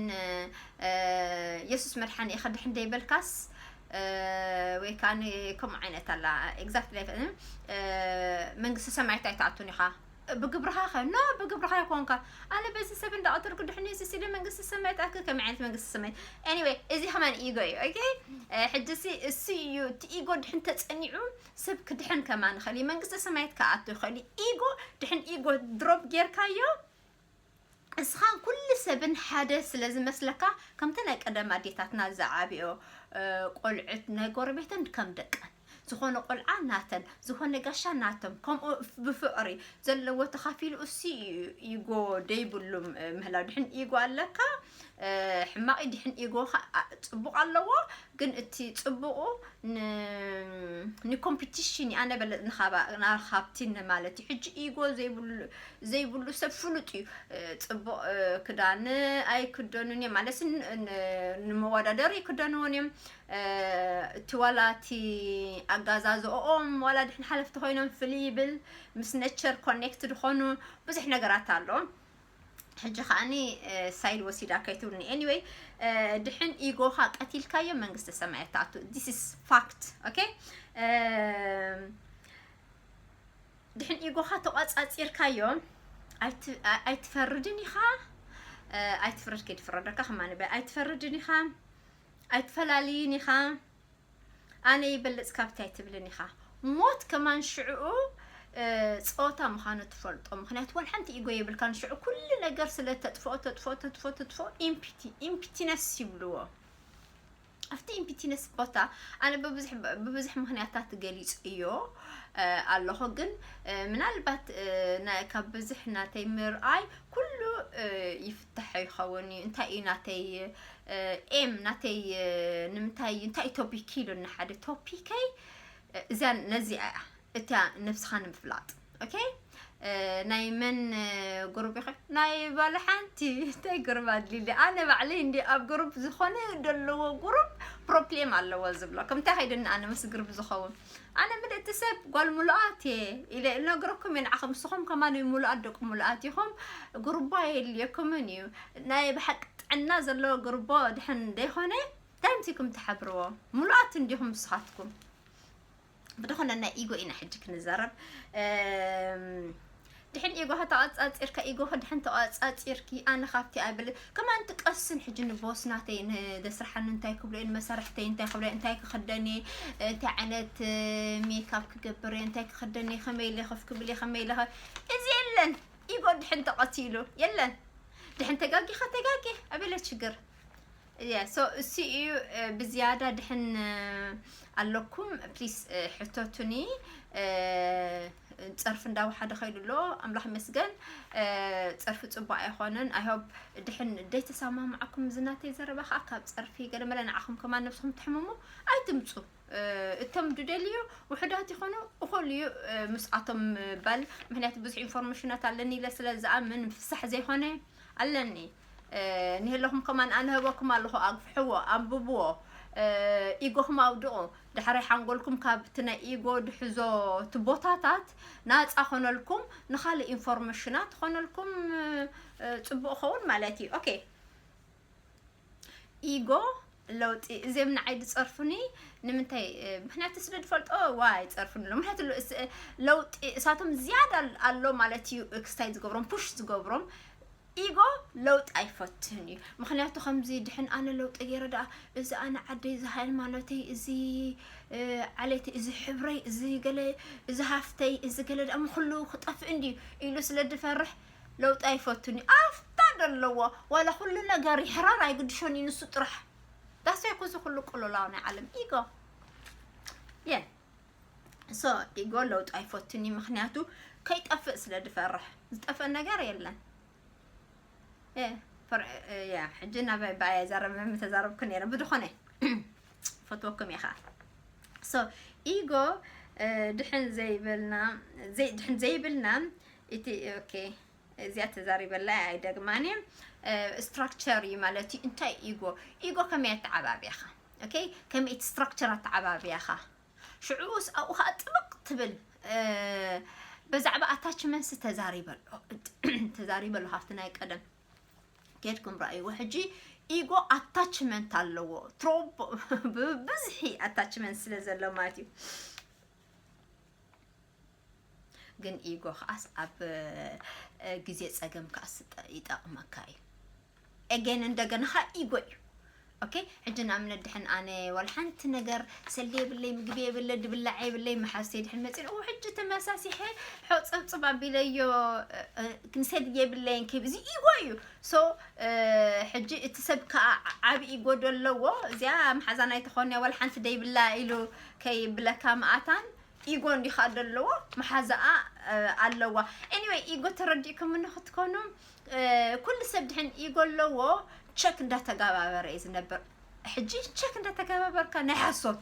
የሱስ መድሓኒ ኢኻ ድሕን ደይበልካስ ወይ ከዓ ከምኡ ዓይነት ኣላ ኤግዛክት መንግስቲ ሰማይ እንታይ ትኣቱን ኢኻ ብግብርኻ ኸ ኖ ብግብርኻ ይኮንካ ኣነ በዚ ሰብ እንዳቐተልኩ ድሕን የሱስ ኢለ መንግስቲ ሰማይ ትኣክል ከመይ ዓይነት መንግስቲ ሰማይ anyway እዚ ከማን ኢጎ እዩ ኦኬ ሕጂ እሱ እዩ እቲ ኢጎ ድሕን ተፀኒዑ ሰብ ክድሕን ከማን ይኽእል እዩ መንግስቲ ሰማያት ክኣቱ ይኽእል እዩ ኢጎ ድሕን ኢጎ ድሮፕ ጌርካዮ እስኻን ኩሉ ሰብን ሓደ ስለ ዝመስለካ ከምቲ ናይ ቀደም ኣዴታትና ዝዓብዮ ቆልዑት ናይ ጎረቤተን ከም ደቀን ዝኾነ ቆልዓ ናተን ዝኾነ ጋሻ ናቶም ከምኡ ብፍቕሪ ዘለዎ ተኻፊሉ እሱ ኢጎ ደይብሉ ምህላው ድሕን ኢጎ ኣለካ ሕማቕ ድሕን ኢጎ ጽቡቕ ኣለዎ ግን እቲ ጽቡቑ ንኮምፒቲሽን ኣነ በለጥ ንኻባ ናርካብቲን ማለት እዩ ሕጂ ኢጎ ዘይብሉ ዘይብሉ ሰብ ፍሉጥ እዩ ጽቡቕ ክዳን ኣይክደኑን እዮም ማለት ንመወዳደር ይክደንዎን እዮም እቲ ዋላ እቲ ኣጋዛዝኦም ዋላ ድሕን ሓለፍቲ ኮይኖም ፍልይ ይብል ምስ ነቸር ኮኔክት ዝኾኑ ብዙሕ ነገራት ኣሎ ሕጂ ከዓኒ ሳይድ ወሲዳ ከይትብልኒ anyway ድሕን ኢጎኻ ቀቲልካዮ መንግስተ ሰማያት ትኣቱ this is fact okay ድሕን ኢጎኻ ተቋጻጺርካዮ ኣይትፈርድን ኢኻ ኣይትፍረድ ከይትፍረደካ ከማን በ ኣይትፈርድን ኢኻ ኣይትፈላልይን ኢኻ ኣነ ይበልጽ ካብቲ ኣይትብልን ኢኻ። ሞት ከማን ሽዕኡ እ፣ ጾታ ምዃኑ ትፈልጦ። ምኽንያቱ ዋላ ሓንቲ ኢጎ የብልካን። ሽዑ ኩሉ ነገር ስለ ተጥፍኦ፣ ተጥፍኦ፣ ተጥፍኦ፣ ተጥፍኦ፣ ኢምፒቲ፣ ኢምፒቲነስ ይብልዎ። ኣብቲ ኢምፒቲነስ ቦታ ኣነ ብብዙሕ፣ ብብዙሕ ምኽንያታት ገሊጸዮ፣ እ፣ ኣለኹ። ግን፣ እ፣ ምናልባት፣ እ፣ ና-፣ ካብ ብዙሕ ናተይ ምርኣይ ኩሉ፣ እ፣ ይፍታሕ ይኸውን እዩ። እንታይ እዩ ናተይ፣ እ፣ ኤም ናተይ፣ እ፣ ንምንታይ፣ እንታይ እዩ ቶፒክ ኢሉ ንሓደ ቶፒከይ፣ እ፣ እዛ ነዚኣ እያ። እታ ነብስኻ ንምፍላጥ። ኦኬ? እ፣ ናይ መን፣ እ፣ ግሩፕ ኢኻ? ናይ ባለ ሓንቲ። እንታይ ግሩፕ ኣድልሊ? ኣነ ባዕለይ እንዲ ኣብ ግሩፕ ዝኾነ ዘለዎ ግሩፕ ፕሮብሌም ኣለዎ ዝብሎ። ከምታ ከይድኒ ኣነ ምስ ግሩፕ ዝኸውን። ኣነ ምልእቲ ሰብ ጓል ሙሉኣት እየ ኢለ እነግረኩም እየ ንዓኹም። ንስኹም ከማን ሙሉኣት ደቂ ሙሉኣት ኢኹም። ግሩባ የድልየኩምን እዩ። ናይ ብሓቂ ጥዕና ዘለዎ ግሩቦ ድሕን ደይኾነ፣ እንታይ ምሲኩም ትሓብርዎ? ሙሉኣት እንዲኹም ንስኻትኩም። ብድኾነ ናይ ኢጎ ኢና ሕጂ ክንዛረብ። እም፣ ድሕን ኢጎኻ ተቋጻጺርካ፣ ኢጎኻ ድሕን ተቋጻጺርኪ፣ ኣነ ካብቲ ኣይብል። ከማን ትቀስን ሕጂ ንቦስ ናተይ፣ ንደስርሓኒ እንታይ ክብሎ እየ፣ ንመሳርሕተይ እንታይ ክብሎ እየ፣ እንታይ ክኽደን እየ፣ እንታይ ዓይነት፣ እ፣ ሜካፕ ክገብር እየ፣ እንታይ ክኽደን እየ፣ ከመይ ኢለ ኮፍ ክብል እየ፣ ከመይ ኢለ ኸ-፣ እዚ የለን። ኢጎ ድሕን ተቐቲሉ፣ የለን። ድሕን ተጋጊኻ ተጋጊ፣ ኣበለ ችግር። Yeah, so እሱ እዩ፣ እ፣ ብዝያዳ ድሕን፣ እ፣ ኣለኩም፣ ፕሊስ፣ እ፣ ሕተቱኒ። እ፣ ጸርፊ እንዳወሓደ ኸይዱ ኣሎ፣ ኣምላኽ ይመስገን። እ፣ ጸርፊ ጽቡቕ ኣይኾነን። I hope ድሕን ደይተሰማማዕኩም ዝናተይ ዘረባ ኸኣ ካብ ጸርፊ ገለ መለ ንዓኹም ከማን ነብስኹም ትሕምሙ ኣይትምጹ። እ፣ እቶም ድደልዩ ውሑዳት ይኾኑ፣ እኹል እዩ፣ እ፣ ምስኣቶም ምባል። ምኽንያቱ ብዙሕ ኢንፎርሜሽናት ኣለኒ ኢለ ስለ ዝኣምን ፍሳሕ ዘይኾነ ኣለኒ። እ፣ ንህለኹም ከማን ኣነ ህበኩም ኣለኹ፣ ኣግፍሕዎ፣ ኣንብብዎ፣ እ፣ ኢጎኹም ኣውድቑ። ዳሕራይ ሓንጎልኩም ካብቲ ናይ ኢጎ ድሕዞ እቲ ቦታታት ናጻ ኾነልኩም፣ ንኻልእ ኢንፎርሜሽናት ኾነልኩም፣ እ፣ እ፣ ጽቡቕ ኸውን ማለት እዩ። ኦኬ። ኢጎ ለውጢ፣ እዚኦም ንዓይ ዝጸርፉኒ ንምንታይ? እ፣ ምኽንያቱ ስለ ዝፈልጦ ዋ ይጸርፉኒ ኣለዉ። ምኽንያቱ ለ-፣ እስ-፣ ለውጢ እሳቶም ዝያዳ ኣል-፣ ኣሎ ማለት እዩ፣ ክስታይ ዝገብሮም፣ ፑሽ ዝገብሮም። ኢጎ ለውጢ ኣይፈትን እዩ። ምኽንያቱ ከምዚ ድሕን ኣነ ለውጢ ገይረ ደኣ፣ እዚ ኣነ ዓደይ፣ እዚ ሃይማኖተይ፣ እዚ፣ እ፣ ዓሌተይ፣ እዚ ሕብረይ፣ እዚ ገለ፣ እዚ ሃፍተይ፣ እዚ ገለ ደኣ ምኹሉ ክጠፍእ እንድዩ ኢሉ ስለ ዝፈርሕ ለውጢ ኣይፈቱን እዩ። ኣፍታ ደለዎ፣ ዋላ ኩሉ ነገር ይሕረር ኣይግድሾን እዩ ንሱ ጥራሕ። ዳስ ዋይ ኩዚ ኩሉ ቅልውላው ናይ ዓለም ኢጎ። የ። ሶ ኢጎ ለውጢ ኣይፈቱን እዩ፣ ምኽንያቱ ከይጠፍእ ስለ ዝፈርሕ። ዝጠፍእ ነገር የለን። የ፣ ፈር-፣ የ፣ ሕጂ ናባይ ብኣይ ኣይዛረብን፣ ተዛረብኩ ነይረ። ብድኾነ፣ ፈትወኩም እየ ኸኣ። ሶ ኢጎ፣ እ፣ ድሕን ዘይብልና፣ ዘይ-፣ ድሕን ዘይብልና፣ እቲ፣ ኦኬ፣ እዚኣ ተዛሪበላ ኣይደግማን እየ። እ፣ ስትራክቸር እዩ ማለት እዩ። እንታይ ኢጎ? ኢጎ ከመይ ኣተዓባብያኻ? ኦኬ፣ ከመይ እቲ ስትራክቸር ኣተዓባብያኻ? ሽዑስ ኣብኡ ኸኣ ጥብቕ ትብል፣ እ፣ ብዛዕባ ኣታችመንትስ ተዛሪበ ኣሎ። ተዛሪበ ኣሎ ካብቲ ናይ ቀደም። ኬድኩም ረኣይዎ። ሕጂ ኢጎ ኣታችመንት ኣለዎ። ትሮብ-፣ ብብዝሒ ኣታችመንት ስለ ዘሎ ማለት እዩ። ግን ኢጎ ከኣስ ኣብ፣ እ፣ ግዜ ጸገም ከኣስ ይጠ-፣ ይጠቕመካ እዩ። ኤጌን እንደገና ኸኣ ኢጎ እዩ። ኦኬ፣ ሕጂ ንኣብነት ድሕን ኣነ ዋላ ሓንቲ ነገር ሰልዲ የብለይ፣ ምግቢ የብለይ፣ ድብላዕ የብለይ፣ መሓዝተይ ድሕን መጺን፣ እው፣ ሕጂ ተመሳሲሐ ሖጸብጽብ ኣቢለዮ፣ እ፣ እ፣ ክንሰድ የብለይን ክብል፣ እዚ ኢጎ እዩ። ሶ፣ እ፣ ሕጂ እቲ ሰብ ከኣ ዓቢ ኢጎ ዶ ኣለዎ? እዚኣ መሓዛና ኣይትኾን እያ፣ ዋላ ሓንቲ ደይብላ ኢሉ ከይብለካ መኣታን ኢጎ እንዲኻ ዶ ኣለዎ? መሓዛኣ፣ እ፣ ኣለዋ። ኤኒወይ፣ ኢጎ ተረዲእኩምኒ ክትኮኑ፣ እ፣ ኩሉ ሰብ ድሕን ኢጎ ኣለዎ፣ ቸክ እንዳተጋባበረ እዩ ዝነብር። ሕጂ ቸክ እንዳተጋባበርካ ናይ ሓሶት፣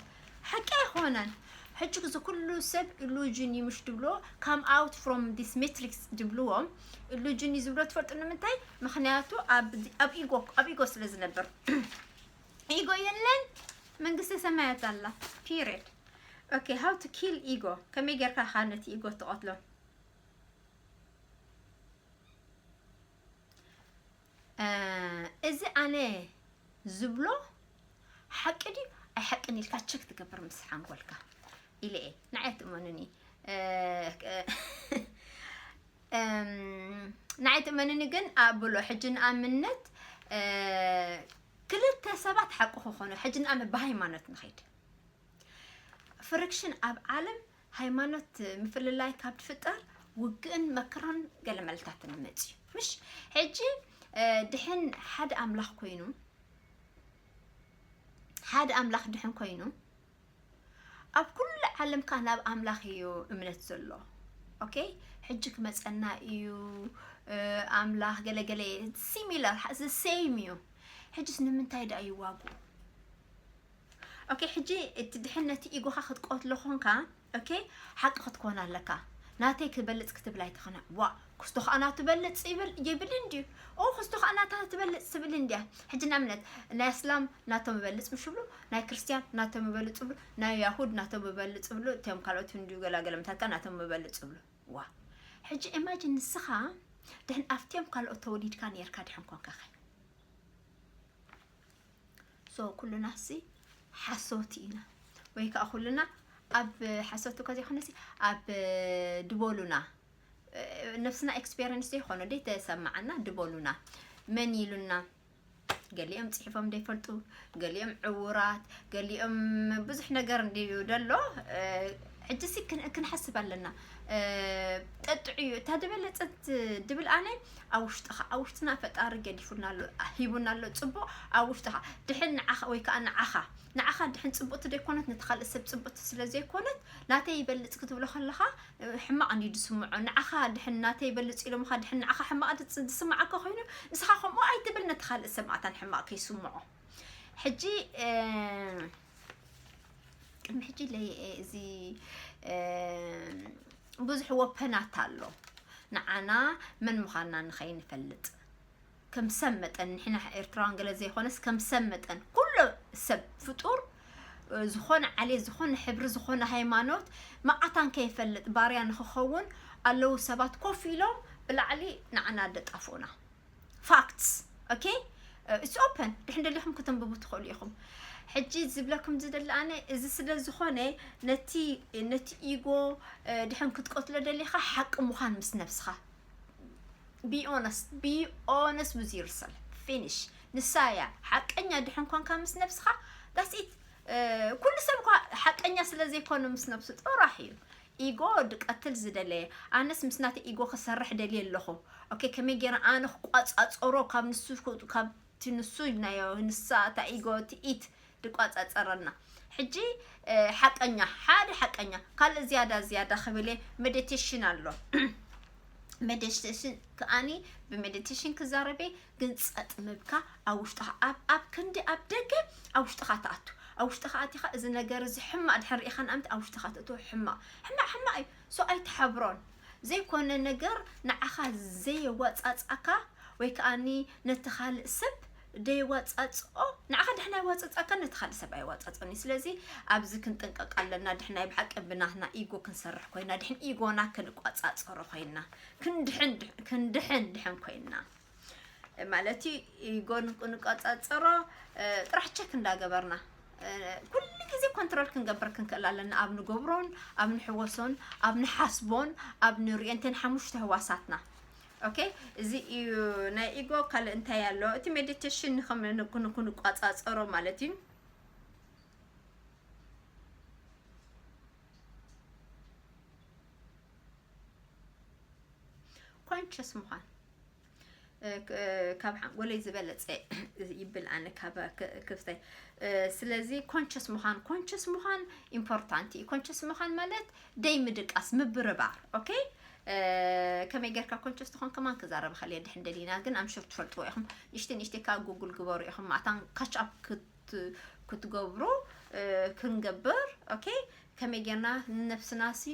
ሓቂ ኣይኮነን። ሕጂ እዚ ኩሉ ሰብ ኢሉዥን እዩ ምሽ ድብሎ፣ come out from this matrix ድብልዎ፣ ኢሉዥን እዩ ዝብሎ። ትፈልጡ ንምንታይ? ምኽንያቱ ኣብ፣ ኣብ ኢጎ፣ ኣብ ኢጎ ስለ ዝነብር። ኢጎ የለን፣ መንግስተ ሰማያት ኣላ። ፒሪድ። ኦኬ፣ how to kill ego? ከመይ ጌርካ ኢኻ ነቲ ኢጎ ትቐትሎ? እ፣ እዚ ኣነ ዝብሎ ሓቂ ድዩ ኣይሓቅን ኢልካ ቸክ ትገብር ምስ ሓንጎልካ ኢለ እየ። ንዓይ ትእመኑኒ። እ፣ እ፣ እም፣ ንዓይ ትእመኑኒ ግን ኣብሎ። ሕጂ ንኣብነት፣ እ፣ ክልተ ሰባት ሓቂ ክኾኑ፣ ሕጂ ንኣብነት ብሃይማኖት ንኸይድ። ፍሪክሽን ኣብ ዓለም ሃይማኖት ምፍልላይ ካብ ትፍጠር ውግእን መከራን ገለ መልታትን መጽዩ። ምሽ ሕጂ ድሕን ሓደ ኣምላኽ ኮይኑ ሓደ ኣምላኽ ድሕን ኮይኑ ኣብ ኩሉ ዓለም ከኣ ናብ ኣምላኽ እዩ እምነት ዘሎ። ኦኬ፣ ሕጂ ክመጸና እዩ ኣምላኽ ገለገለ፣ ሲሚላር፣ ዘ ሴም እዩ። ሕጅስ ንምንታይ ደኣ ይዋጉ? ኦኬ፣ ሕጂ እቲ ድሕን ነቲ ኢጎኻ ክትቆትሎ ኾንካ፣ ኦኬ፣ ሓቂ ክትኮን ኣለካ። ናተይ ክበልጽ ክትብል ኣይትኸና። ዋ፣ ክስቶ ኸኣ ናቱ በልጽ ይብል ይብል እንድዩ። ኦ፣ ክስቶ ኸኣ ናታ ትበልጽ ትብል እንድያ። ሕጂ ንኣብነት ናይ ኣስላም ናቶም ይበልጽ ምሽ ብሉ፣ ናይ ክርስትያን ናቶም ይበልጽ ብሉ፣ ናይ ያሁድ ናቶም ይበልጽ ብሉ፣ እቶም ካልኦት እንድዩ ገላገለ ምታት ከኣ ናቶም ይበልጽ ብሉ። ዋ፣ ሕጂ ኢማጂን ንስኻ ድሕን ኣብቲኦም ካልኦት ተወሊድካ ነርካ ድሕን ኮንካ ኸ? ሶ ኩሉና ሲ ሓሶት ኢና ወይ ከዓ ኩሉና ኣብ ሓሶት እኳ ዘይኮነሲ ኣብ ድበሉና ነብስና ኤክስፔሪንስ ዘይኮነ ደይ ተሰማዓና ድበሉና መን ኢሉና ገሊኦም ፅሒፎም ደይፈልጡ ገሊኦም ዕውራት ገሊኦም ብዙሕ ነገር እንድዩ ደሎ ሕጂ ሲ ክንሓስብ ኣለና ጠጥዑ እዩ እታ ዝበለፀት ድብል ኣነ ኣብ ውሽጥኻ ኣብ ውሽጥና ፈጣሪ ገዲፉና ኣሎ ሂቡና ኣሎ ፅቡቕ ኣብ ውሽጥኻ ድሕን ንዓኻ ወይ ከዓ ንዓኻ ንዓኻ ድሕን ፅቡቕቲ ደይኮነት ነቲ ካልእ ሰብ ፅቡቕቲ ስለ ዘይኮነት ናተይ ይበልፅ ክትብሎ ከለኻ ሕማቕ እንድዩ ዝስምዖ ንዓኻ ድሕን ናተይ ይበልፅ ኢሎምኻ ድሕን ንዓኻ ሕማቕ ዝስምዓካ ኮይኑ ንስኻ ከምኡ ኣይትብል ነቲ ካልእ ሰብ ኣታን ሕማቕ ከይስምዖ ሕጂ ቅድሚ ሕጂ ለይ እዚ ብዙሕ ወፐናት ኣሎ ንዓና መን ምዃንና ንኸይንፈልጥ ከም ሰብ መጠን ንሕና ኤርትራውያን ገለ ዘይኮነስ ከም ሰብ መጠን ኩሉ ሰብ ፍጡር ዝኾነ ዓሌት ዝኾነ ሕብሪ ዝኾነ ሃይማኖት መዓታን ከይፈልጥ ባርያ ንክኸውን ኣለዉ ሰባት ኮፍ ኢሎም ብላዕሊ ንዓና ደጣፍኡና ፋክትስ ኦኬ it's open ድሕን ደሊኹም ከተንብቡ ትኽእሉ ኢኹም ሕጂ ዝብለኩም ዝደሊ ኣነ እዚ ስለ ዝኾነ ነቲ ነቲ ኢጎ ድሕን ክትቀትሎ ደሊኻ ሓቂ ምዃን ምስ ነብስኻ be honest be honest with yourself finish ንሳ እያ ሓቀኛ ድሕን ኮንካ ምስ ነብስኻ that's it ኩሉ ሰብ እኳ ሓቀኛ ስለ ዘይኮነ ምስ ነብሱ ጥራሕ እዩ ኢጎ ድቀትል ዝደለየ ኣነስ ምስ ናተ ኢጎ ክሰርሕ ደልየ ኣለኹ ኦኬ ከመይ ገይረ ኣነ ክቋጻጸሮ ካብ ንሱ ካብቲ ንሱ ናዮ ንሳ እታ ኢጎ ትኢት ድቋጻጸረና ሕጂ ሓቀኛ ሓደ ሓቀኛ ካልእ ዝያዳ ዝያዳ ክብል ሜዲቴሽን ኣሎ ሜዲቴሽን ከኣኒ ብሜዲቴሽን ክዛረበ ግን ጸጥ ምብካ ኣብ ውሽጥኻ ኣብ ኣብ ክንዲ ኣብ ደገ ኣብ ውሽጥኻ ትኣቱ ኣብ ውሽጥኻ ኣቲኻ እዚ ነገር እዚ ሕማቕ ድሕር ርኢኻ ንኣምት ኣብ ውሽጥኻ ትእትዎ ሕማቕ ሕማቕ ሕማቕ እዩ ሶ ኣይትሓብሮን ዘይኮነ ነገር ንዓኻ ዘየዋጻጽኣካ ወይ ከኣኒ ነቲ ካልእ ሰብ ደይዋጻጽኦ ንዓኻ ድሕና ይዋጻጻካ ነቲ ካልእ ሰብ ኣይዋጻጽኦን እዩ ስለዚ ኣብዚ ክንጥንቀቅ ኣለና ድሕናይ ብሓቂ ብናትና ኢጎ ክንሰርሕ ኮይና ድሕን ኢጎና ክንቋጻጸሮ ኮይና ክንድሕን ክንድሕን ድሕን ኮይና ማለት እዩ ኢጎ ንቆጻጸሮ ጥራሕ ቸክ እንዳገበርና ኩሉ ግዜ ኮንትሮል ክንገብር ክንክእል ኣለና ኣብ ንገብሮን ኣብ ንሕወሶን ኣብ ንሓስቦን ኣብ ንሪኦንቴን ሓሙሽተ ህዋሳትና ኦኬ እዚ እዩ ናይ ኢጎ ካልእ እንታይ ኣሎ እቲ ሜዲቴሽን ንክንቋፃፀሮ ማለት እዩ ኮንሽስ ምዃን ካብ ሓንጎለይ ዝበለፀ ይብል ኣነ ካብ ክፍተይ ስለዚ ኮንሽስ ምዃን ኮንሽስ ምዃን ኢምፖርታንት እዩ ኮንሽስ ምዃን ማለት ደይ ምድቃስ ምብርባር ኦኬ ከመይ ጌርካ ኮንሽስ ትኾን ከማን ክዛረብ ኸልየ ድሕን ደሊና ግን ኣምሽር ትፈልጥዎ ኢኹም ንሽተ ንሽተ ካብ ጉግል ግበሩ ኢኹም ማእታን ካች ኣፕ ክትገብሩ ክንገብር ኦኬ ከመይ ጌርና ንነብስና ሲ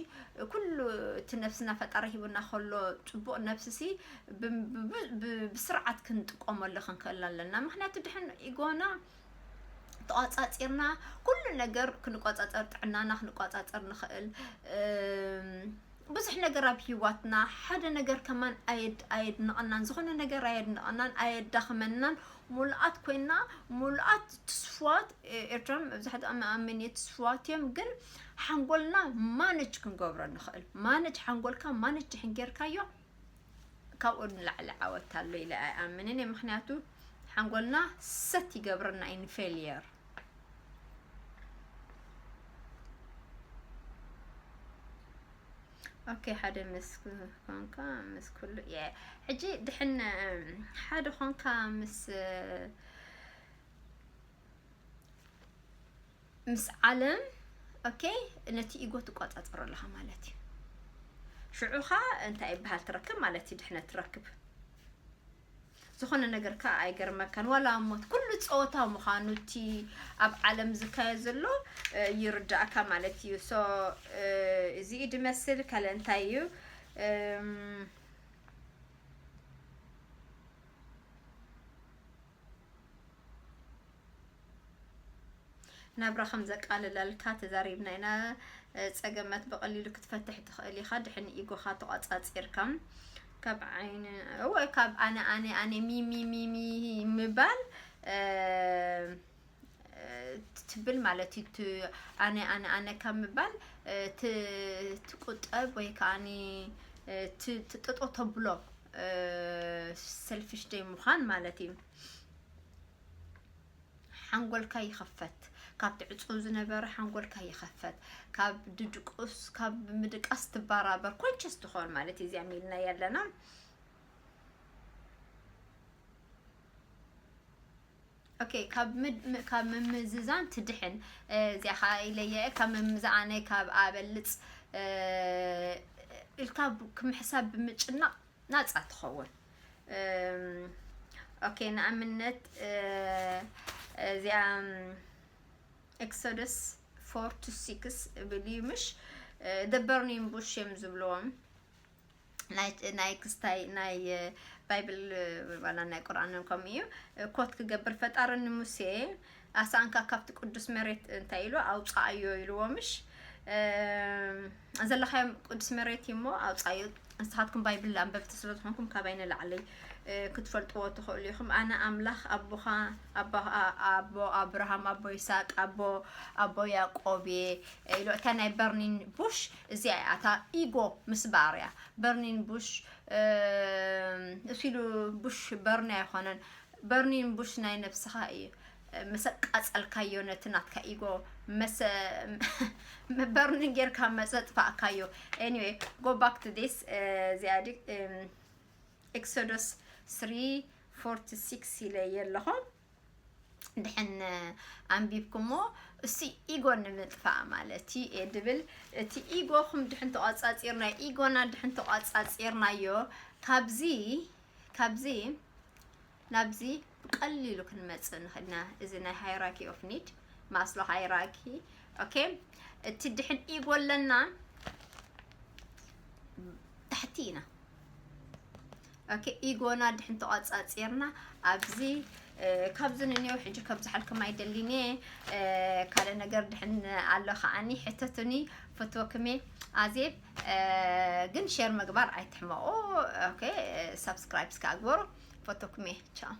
ኩሉ እቲ ነብስና ፈጣሪ ሂቡና ከሎ ፅቡቅ ነብሲ ሲ ብስርዓት ክንጥቀመሉ ክንክእል ኣለና ምክንያቱ ድሕን ኢጎና ተቋፃፂርና ኩሉ ነገር ክንቋፃፀር ጥዕናና ክንቋፃፀር ንኽእል ብዙሕ ነገር ኣብ ሂዋትና ሓደ ነገር ከማን ኣየድንቐናን ዝኾነ ነገር ኣየድንቐናን ኣየዳኽመናን ሙሉኣት ኮይና ሙሉኣት ትስፍዋት ኤርትራን መብዛሕትኦም ኣመን እየ ትስፍዋት እዮም ግን ሓንጎልና ማነጅ ክንገብሮ ንኽእል ማነጅ ሓንጎልካ ማነጅ ድሕን ጌርካዮ ካብኡ ንላዕሊ ዓወት ኣሎ ኢለ ኣይኣምንን እየ ምክንያቱ ሓንጎልና ሰት ይገብረና ኢን ፌልየር ኦኬ፣ ሓደ ምስ ኮንካ ምስ ኩሉ የ-፣ ሕጂ ድሕን ሓደ ኮንካ ምስ ምስ ዓለም፣ ኦኬ፣ ነቲ ኢጎ ትቆጻጸሮ ኣለኻ ማለት እዩ። ሽዑኻ እንታይ ይበሃል ትረክብ ማለት እዩ፣ ድሕነት ትረክብ። ዝኾነ ነገር ከኣ ኣይገርመካን፣ ዋላ ሞት ኩሉ ጸወታ ምዃኑ እቲ ኣብ ዓለም ዝካየድ ዘሎ፣ እ፣ ይርዳእካ ማለት እዩ። ሶ፣ እ፣ እዚ እዩ ድመስል፣ ካልእ እንታይ እዩ? እም፣ ናብራ ከም ዘቃልለልካ ተዛሪብና ኢና። እ፣ ጸገማት ብቐሊሉ ክትፈትሕ ትኽእል ኢኻ፣ ድሕን ኢጎኻ ተቋጻጺርካ። ካብ ዓይኒ፣ እወ፣ ካብ ኣነ፣ ኣነ፣ ኣነ፣ ሚ፣ ሚ፣ ሚ፣ ሚ ምባል፣ እ፣ እ፣ ትብል ማለት እዩ። ት-፣ ኣነ፣ ኣነ፣ ኣነ ካብ ምባል፣ እ፣ ት-፣ ትቁጠብ ወይ ከኣኒ፣ እ፣ ት-፣ ትጥጦ ተብሎ፣ እ፣ ሰልፊሽ ደይ ምዃን ማለት እዩ። ሓንጎልካ ይኸፈት፣ ካብ ትዕጹ ዝነበረ ሓንጎልካ ይኸፈት፣ ካብ ድድቁስ፣ ካብ ምድቃስ ትበራበር፣ ኮንሽስ ትኾን ማለት እዩ። እዚኣ ሚልና ያለና። ኦኬ፣ ካብ ምድ-፣ ም-፣ ካብ ምምዝዛን ትድሕን። እ፣ እዚኣ ኸዓ ኢለየ፣ ካብ ምምዝኣነ፣ ካብ ኣበልጽ፣ እ፣ ኢልካ ብ-፣ ክምሕሳብ ብምጭናቕ ናጻ ትኸውን። እም፣ ኦኬ፣ ንኣብነት፣ እ፣ እዚኣ፣ እም፣ ኤክሶደስ ፎር ቱ ሲክስ እብል እዩ፣ ምሽ? እ፣ The Burning Bush እዮም ዝብልዎም። ናይ፣ ናይ ክስታይ፣ ናይ፣ እ፣ ባይብል፣ እ፣ ዋላ ናይ ቁርኣን ከምኡ እዩ። እ፣ ኮት ክገብር፣ ፈጣሪ ንሙሴ፣ "ኣስኣንካ ካብቲ ቅዱስ መሬት እንታይ ኢሉ? ኣውጽኣዮ" ኢልዎ፣ ምሽ? እም፣ ዘለኻዮም ቅዱስ መሬት እዩ እሞ ኣውጽኣዮ። ንስኻትኩም ባይብል ኣንበብቲ ስለ ዝኾንኩም፣ ካባይ ንላዕሊ፣ እ፣ ክትፈልጥዎ ትኽእሉ ኢኹም። "ኣነ ኣምላኽ ኣቦኻ፣ ኣባ-፣ ኣ-፣ ኣቦ ኣብርሃም፣ ኣቦ ይስሐቅ፣ ኣቦ፣ ኣቦ ያዕቆብ እየ" ኢሉ። እታ ናይ በርኒን ቡሽ እዚኣ እያ፣ እታ ኢጎ ምስባር እያ። በርኒን ቡሽ፣ እም፣ እሱ ኢሉ ቡሽ በርኒ ኣይኮነን። በርኒን ቡሽ ናይ ነብስኻ እዩ። መሰ ቃጸልካዮ ነቲ ናትካ ኢጎ፣ መሰ በርኒን ጌርካ መጸጥፋእካዮ። Anyway, go back to this, እ፣ እዚኣ ዲ-፣ እም፣ ኤክሶዶስ ስሪ ፎርቲ ሲክስ ኢለ እየ ኣለኹ። ድሕን ኣንቢብኩሞ፣ እሱ ኢጎ ንምጥፋእ ማለት እዩ እየ ድብል። እቲ ኢጎኹም ድሕን ተቋጻጺርናዮ፣ ኢጎና ድሕን ተቋጻጺርናዮ፣ ካብዚ፣ ካብዚ ናብዚ ብቐሊሉ ክንመጽእ ንኽእል ኢና። እዚ ናይ ሃይራርኪ ኦፍ ኒድ፣ ማስሎ ሃይራርኪ። ኦኬ፣ እቲ ድሕን ኢጎ ኣለና፣ ታሕቲ ኢና። ኦኬ፣ ኢጎና ድሕን ተቋጻጺርና ኣብዚ፣ እ፣ ካብዚ ንኔው ሕጂ ከብዝሓልኩም ኣይደሊን እየ። እ፣ ካልእ ነገር ድሕን ኣሎ ከዓኒ ሕተቱኒ፣ ፈትወኩም እየ። ኣዜብ፣ እ፣ ግን ሼር ምግባር ኣይትሕመቑ። ኦኬ፣ ሳብስክራይብ እስከ ኣግበሩ። ፈትወኩም እየ። ቻው።